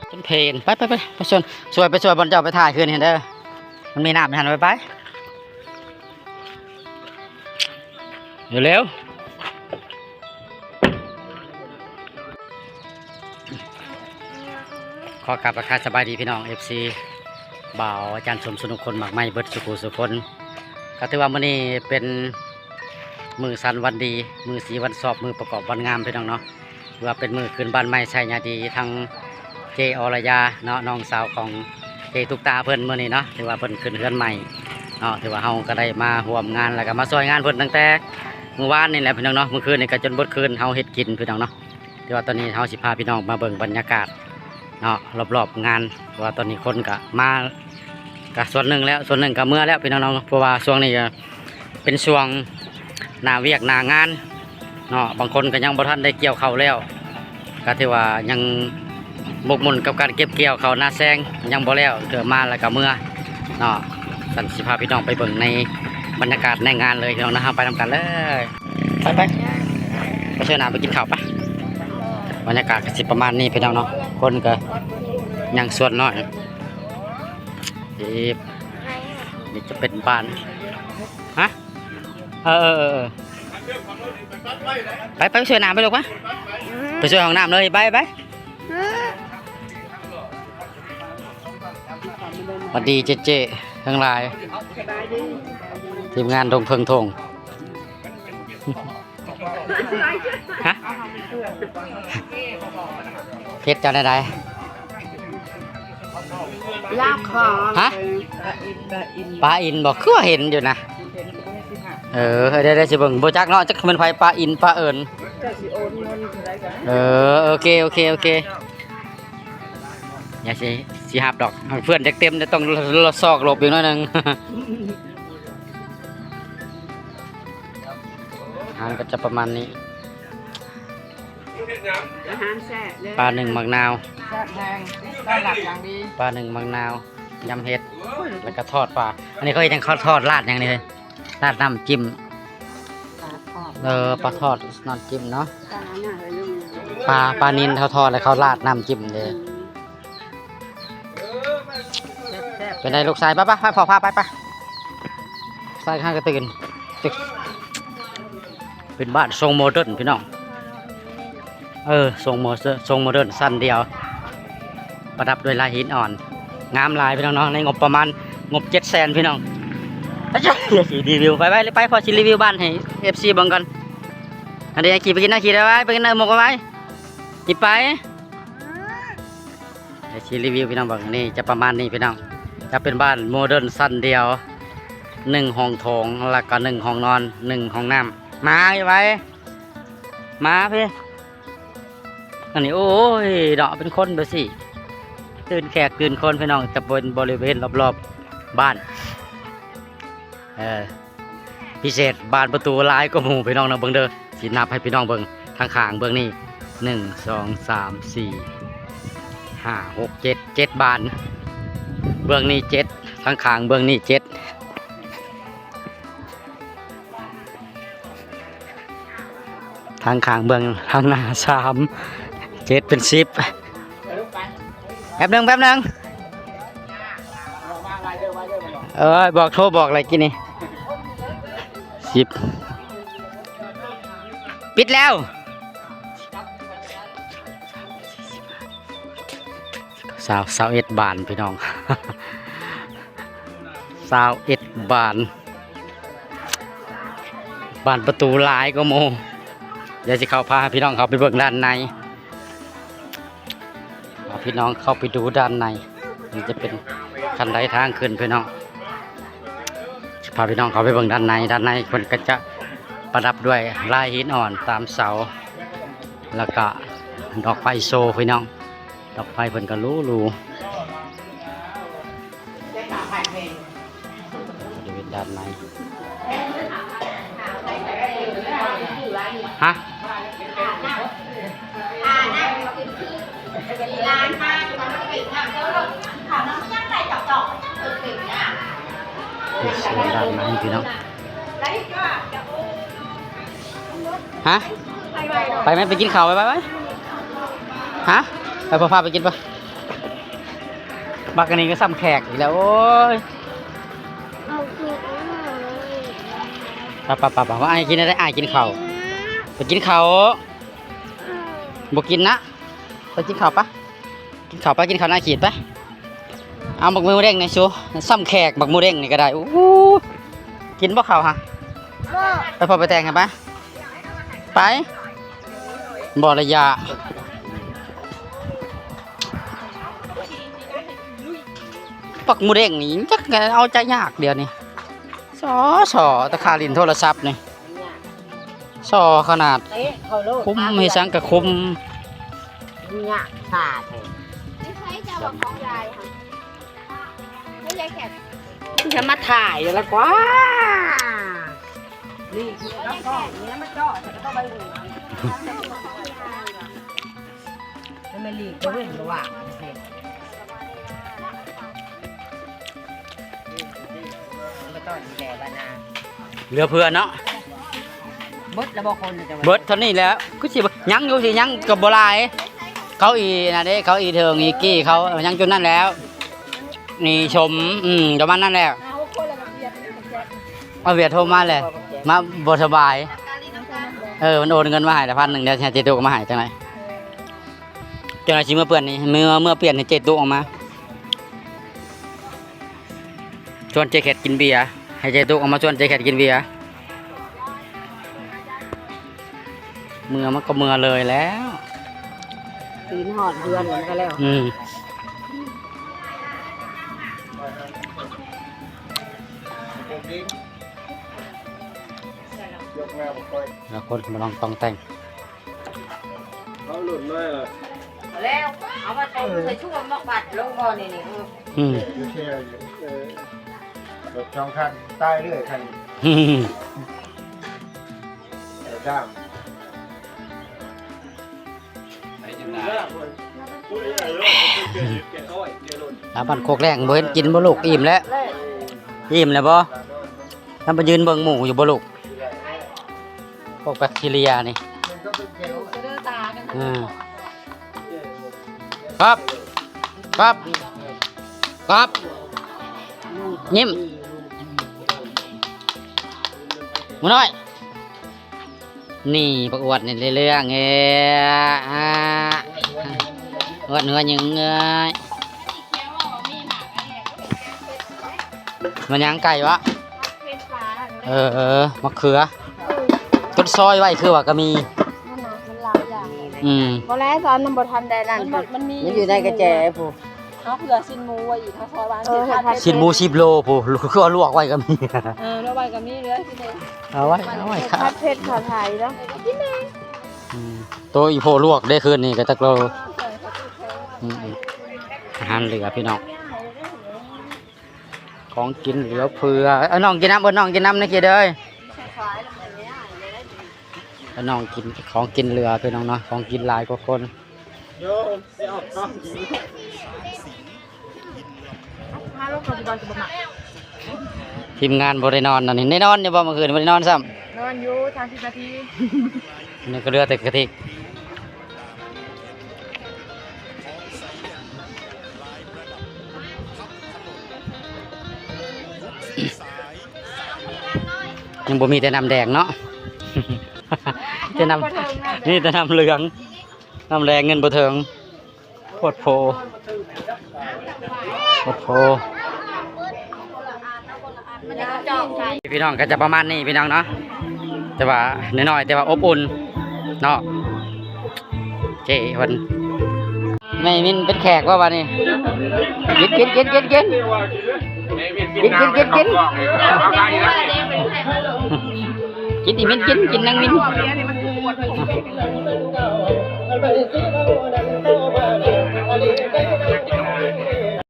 ເພິ່ນເພນ ໄປ ໄປ ໄປ ໄປຊ່ວຍ ຊ່ວຍ ໄປຊ່ວຍບ່ອນເຈົ້າໄປຖ່າຍຄືນຫັ້ນເດີ ມັນມີນ້ຳຢູ່ຫັ້ນ ໄປ ໄປ ເລັວໆ. ຂໍກາບທັກທາຍສະບາຍດີພີ່ນ້ອງ ເອັຟຊີ ບ່າວອາຈານສົມ ສະໜຸກ ຄົນໝາກໄມ້ ເບິດສູ່ຜູ້ສູ່ຄົນ. ກໍຖືວ່າມື້ນີ້ເປັນມື້ສັນວັນດີ ມື້ສີວັນຊອບ ມື້ປະກອບວັນງາມ ພີ່ນ້ອງເນາະ. ຖືວ່າເປັນມື້ຂຶ້ນບ້ານໃໝ່ໄຊຍາດີ ທັງເຈ້ອອລະຍາເນາະ ນ້ອງສາວຂອງເຈ້ຕຸກຕາເພິ່ນ ມື້ນີ້ເນາະ ຖືວ່າເພິ່ນຂຶ້ນເຮືອນໃໝ່ເນາະ. ຖືວ່າເຮົາກໍໄດ້ມາຮ່ວມງານ ແລ້ວກໍມາຊ່ວຍງານເພິ່ນຕັ້ງແຕ່ມື້ວານນີ້ແຫຼະ ພີ່ນ້ອງເນາະ. ມື້ຄືນນີ້ກໍຈົນເບິດຄືນເຮົາເຮັດກິນ ພີ່ນ້ອງເນາະ. ແຕ່ວ່າຕອນນີ້ເຮົາຊິພາພີ່ນ້ອງມາເບິ່ງບັນຍາກາດເນາະ ລອບໆງານ ເພາະວ່າຕອນນີ້ຄົນກະມາ ກະສ່ວນໜຶ່ງແລ້ວ ສ່ວນໜຶ່ງກະເມືອແລ້ວ ພີ່ນ້ອງເນາະ. ເພາະວ່າຊ່ວງນີ້ກະເປັນຊ່ວງໜ້າວຽກໜ້າງານເນາະ ບາງຄົນກະຍັງບໍ່ທັນໄດ້ກ່ຽວເຂົ້າແລ້ວ ກະຖືວ່າຍັງໝົກໝຸ່ນກັບການເກັບກ່ຽວເຂົ້ານາແຊງ ຍັງບໍ່ແລ້ວ ເທື່ອມາແລ້ວກະເມືອເນາະ. ສັນຊິພາພີ່ນ້ອງໄປເບິ່ງໃນບັນຍາກາດໃນງານເລີຍ ພີ່ນ້ອງນະ ເຮົາໄປນຳກັນເລີຍ. ໄປ ໄປ ໄປຊ່ວຍນາໄປກິນເຂົ້າໄປ. ບັນຍາກາດກໍຊິປະມານນີ້ພີ່ນ້ອງເນາະ ຄົນກໍຍັງສ່ວນໜ້ອຍ. ເອີ ນີ້ຈະເປັນບ້ານ ຮະ ເອີ ເອີ ເອີ ເອີ ໄປ ໄປຊ່ວຍນາໄປລູກ ໄປ ໄປຊ່ວຍຫ້ອງນ້ຳເລີຍ ໄປ ໄປ. ຫວັດດີເຈ້ໆທັງຫຼາຍ ທີມງານດົງເພິ່ງທົ່ງ ຮະ ເຮັດເຈົ້າແນວໃດ? ລາບຄອ ຮະ? ປາອິນບໍ່? ຄືວ່າເຫັນຢູ່ນະ. ເອີ ດຽວ ດຽວຊິເບິ່ງ ບໍ່ຈັກເນາະ ຈັກແມ່ນໃຜ ປາອິນ ປາເອີນ. ເອີ ໂອເຄ ໂອເຄ ໂອເຄ. ຢ່າຊິ ຊິຮັບດອກ ເພື່ອນຈັກເຕັມ ຕ້ອງຊອກຫຼົບອີກໜ້ອຍໜຶ່ງ. ອາຫານກໍຈະປະມານນີ້ ອາຫານແຊບເດີ ປາໜຶ້ງໝາກນາວ ແຊບແຮງ ຕ້ອນຮັບຢ່າງດີ ປາໜຶ້ງໝາກນາວ ຍຳເຫັດ ແລ້ວກໍທອດປາ. ອັນນີ້ເຂົາເຮັດຫຍັງ? ເຂົາທອດລາດຫຍັງນີ້ເຮີ້ຍ? ລາດນ້ຳຈິ້ມ ເອີ ປາທອດນ້ຳຈິ້ມເນາະ ປາ ປານິນເຂົາທອດ ແລ້ວເຂົາລາດນ້ຳຈິ້ມເດ້. ເປັນໃດລູກຊາຍ? ໄປ ໄປ ໄປ ພໍ່ພາໄປ ໄປ. ຊາຍຂ້າງກະຕື່ນ ເປັນບ້ານຊົງໂມເດີນພີ່ນ້ອງ. ເອີ ຊົງໂມເດີນ ຊົງໂມເດີນຊັ້ນດຽວ ປະດັບດ້ວຍລາຍຫີນອ່ອນ ງາມຫຼາຍພີ່ນ້ອງເນາະ. ໃນງົບປະມານ ງົບເຈັດແສນພີ່ນ້ອງ. ດຽວຊິຣີວິວ ໄປ ໄປ ໄປ ພໍ່ຊິຣີວິວບ້ານໃຫ້ເອັຟຊີເບິ່ງກ່ອນ. ອັນນີ້ຂີ່ໄປກິນນະ ຂີ່ໄປ ໄປກິນນະ ໝົກໄປ ໄປ ຂີ່ໄປ. ດຽວຊິຣີວິວພີ່ນ້ອງເບິ່ງ ນີ້ຈະປະມານນີ້ພີ່ນ້ອງ. ຈະເປັນບ້ານໂມເດີນຊັ້ນດຽວ ໜຶ່ງຫ້ອງໂຖງ ແລ້ວກໍໜຶ່ງຫ້ອງນອນ ໜຶ່ງຫ້ອງນ້ຳ. ມາໄວໆ ມາພີ່. ອັນນີ້ ໂອ້ຍເນາະ ເປັນຄົນແບບຊີ້ ຕື່ນແຂກຕື່ນຄົນພີ່ນ້ອງ. ຈະເປັນບໍລິເວນລອບໆບ້ານ ເອີ ພິເສດບານປະຕູຫຼາຍກວ່າໝູ່ພີ່ນ້ອງເນາະ. ເບິ່ງເດີ ຊິນັບໃຫ້ພີ່ນ້ອງເບິ່ງ ທາງຂ້າງເບື້ອງນີ້ ໜຶ່ງ ສອງ ສາມ ສີ່ ຫ້າ ຫົກ ເຈັດ ເຈັດບານ. ເບື້ອງນີ້ເຈັດ ທາງຂ້າງເບື້ອງນີ້ເຈັດ ທາງຂ້າງເບື້ອງທາງໜ້າ ສາມ ເຈັດ ເປັນ ສິບ. ແປັບໜຶ່ງ ແປັບໜຶ່ງ ເອີຍ ບອກ ໂທບອກແລ້ວກີ້ນີ້ ສິບ ປິດແລ້ວ. ຊາວ ຊາວເອັດບານພີ່ນ້ອງ ຊາວເອັດບານ. ບານປະຕູຫຼາຍກວ່າໝູ່. ດຽວຊິເຂົ້າ ພາພີ່ນ້ອງເຂົ້າໄປເບິ່ງດ້ານໃນ ພາພີ່ນ້ອງເຂົ້າໄປດູດ້ານໃນ. ມັນຈະເປັນຄັນໄດທາງຂຶ້ນພີ່ນ້ອງ. ພາພີ່ນ້ອງເຂົ້າໄປເບິ່ງດ້ານໃນ. ດ້ານໃນເພິ່ນກໍຈະປະດັບດ້ວຍລາຍຫີນອ່ອນຕາມເສົາ ແລ້ວກະດອກໄຟໂຊພີ່ນ້ອງ. ດອກໄຟເພິ່ນກໍຫຼູໆ. ບໍລິເວນດ້ານໃນ ຮະ ເປັນໂຊນດ້ານໃນພີ່ນ້ອງ. ຮະ ໄປໄໝ? ໄປກິນເຂົ້າ ໄປ ໄປ ໄປ. ຮະ ໄປ ພໍ່ພາໄປກິນໄປ. ບັກອັນນີ້ກໍຊ້ຳແຂກອີກແລ້ວ ໂອ້ຍ ເອົາກິນເອົາ ໄປໆໆ ອ້າຍກິນໄດ້ ອ້າຍກິນເຂົ້າ ໄປກິນເຂົ້າ ບໍ່ກິນນະ ໄປກິນເຂົ້າປະ ກິນເຂົ້າໄປ ກິນເຂົ້າໜ້າຂີດໄປ ເອົາບັກໝູແດງນີ້ຊູ ຊ້ຳແຂກ ບັກໝູແດງນີ້ກໍໄດ້ ໂອ້ ກິນບໍ່ເຂົ້າຫະ ບໍ່ ໄປພໍ່ໄປແຕ່ງໃຫ້ໄປ ໄປ ບໍ່ລະຢາ ບັກໝູແດງນີ້ຈັກເອົາໃຈຍາກດຽວນີ້ ສໍ້ ສໍ້ ແຕ່ຄ່າຫຼິ້ນໂທລະສັບນີ້ ສໍ້ຂະໜາດ ຄຸມໃຫ້ສັງກະຄຸມ ຍາກຊາແທ້ ໃຊ້ເຈົ້າຂອງຍາຍ ໃຫ້ຍາຍແຂກ ຈະມາຖ່າຍລະກວ່າ ນີ້ຄືເອົາກ້ອງນີ້ມາເຈາະ ແລ້ວກໍຕ້ອງໄປຫູ ແລ້ວແມ່ລີກກໍເຫັນວ່າ ເຫຼືອເພື່ອເນາະ ເບິດແລ້ວບໍ່ຄົນ ເບິດເທົ່ານີ້ແຫຼະ ຄືຊິຍັງຢູ່ ຊິຍັງກໍບໍ່ຫຼາຍ ເກົ້າອີ່ນະເດ້ ເກົ້າອີ່ເທິງອີ່ກີ້ເຂົາ ຍັງຈຸດນັ້ນແລ້ວ ນີ້ຊົມ ອືມ ປະມານນັ້ນແຫຼະ ອາວຽດໂທມາແຫຼະ ມາບໍ່ສະບາຍ ເອີ ມັນໂອນເງິນມາໃຫ້ລະພັນໜຶ່ງ ດຽວໃຫ້ເຈຕຸກເອົາມາໃຫ້ ຈັ່ງໃດ ຈັ່ງໃດຊິເມືອປ່ຽນນີ້ ເມືອ ເມືອປ່ຽນໃຫ້ເຈຕຸກອອກມາ ຊວນເຈແຄດກິນເບຍ ໃຫ້ເຈຕຸກອອກມາຊວນເຈແຄດກິນເບຍ ເມືອມັນກໍເມືອເລີຍແລ້ວ ຕີນຮອດເຮືອນມັນກໍແລ້ວ ອືມ ແລ້ວຄົນມາລອງຕ້ອງແຕ່ງ ເອົາລົດມາ ແລ້ວເອົາມາຕົ້ມໃສ່ຊຸມໝາກບັດລົງບໍ່ນີ້ນີ້ ອືມ ຢູ່ແຖວຢູ່ ເອີ ລົດສອງຄັນ ຕາຍເລື້ອຍຄັນ ເອີ ດາມ ລາວບ້ານໂຄກແລງ ບໍ່ເຫັນກິນບໍ່ລູກ? ອີ່ມແລ້ວ ອີ່ມແລ້ວບໍ່? ນຳໄປຢືນເບິ່ງໝູຢູ່ບໍ່ລູກ? ພວກແບັກທີເຣຍນີ້ ອືມ ຄັບ ຄັບ ຄັບ ຍິ້ມ ໝູນ້ອຍ. ນີ້ບັກອວດນີ້ເລື່ອງເອີ ອາ ອວດຫົວຍິງເອີຍ ມັນຫຍັງ ໄກ່ວະ? ເອີ ໝາກເຂືອ ເອີ ຈົນຊອຍໄວ້ຄືວ່າກະມີ ມັນນະ ມັນຫຼາຍຢ່າງ ອືມ ບໍ່ແລ້ວ ຕອນນັ້ນບໍ່ທັນໄດ້ນັ້ນ ມັນ ມັນມີ ມັນຢູ່ໃນກະແຈພຸ້ນ. ເຮົາເຜືອຊີ້ນໝູໄວ້ອີກ ເຮົາຊອຍວ່າ ເອີ ຊິນຜັດເຜັດ ຊີ້ນໝູສິບໂລພຸ້ນ ຄືເອົາລວກໄວ້ກໍມີ ເອີ ລວກໄວ້ກໍມີເຫຼືອກິນເອງ ເອົາໄວ້ ເອົາໄວ້ ຜັດເຜັດຂາໄທເນາະ ກິນເອງ ອືມ ໂຕອີ່ພໍ່ລວກເດ້ຄືນນີ້ກໍຈັກໂລ ເອີ ອືມ ອາຫານເຫຼືອພີ່ນ້ອງ ຂອງກິນເຫຼືອເຜືອ ເອີ ນ້ອງກິນນຳ ເອີ ນ້ອງກິນນຳນະເກດເອີຍ ນ້ອງກິນ ຂອງກິນເຫຼືອພີ່ນ້ອງເນາະ ຂອງກິນຫຼາຍກວ່າຄົນ ທີມງານບໍ່ໄດ້ນອນ ອັນນີ້ໄດ້ນອນຢູ່ບໍ່ ມື້ຄືນບໍ່ໄດ້ນອນຊ້ຳ ນອນຢູ່ສາມສິບນາທີ ນີ້ກໍເຫຼືອແຕ່ກະຕິກ ຍັງບໍ່ມີແຕ່ນ້ຳແດງເນາະ ແຕ່ນ້ຳ ມີແຕ່ນ້ຳເຫຼືອງ ນ້ຳແດງເງິນບໍ່ເຖິງ ໂພດໂພ ໂພດໂພ ພີ່ນ້ອງກໍຈະປະມານນີ້ພີ່ນ້ອງເນາະ ແຕ່ວ່ານ້ອຍໆ ແຕ່ວ່າອົບອຸ່ນເນາະ ເຈ້ເພິ່ນ ແມ່ມິນເປັນແຂກບໍ່ບາດນີ້ ກິນ ກິນ ກິນ ກິນ ກິນ ກິນ ກິນ ກິນ ກິນ ກິນອີ່ມິນ ກິນ ກິນນາງມິນ.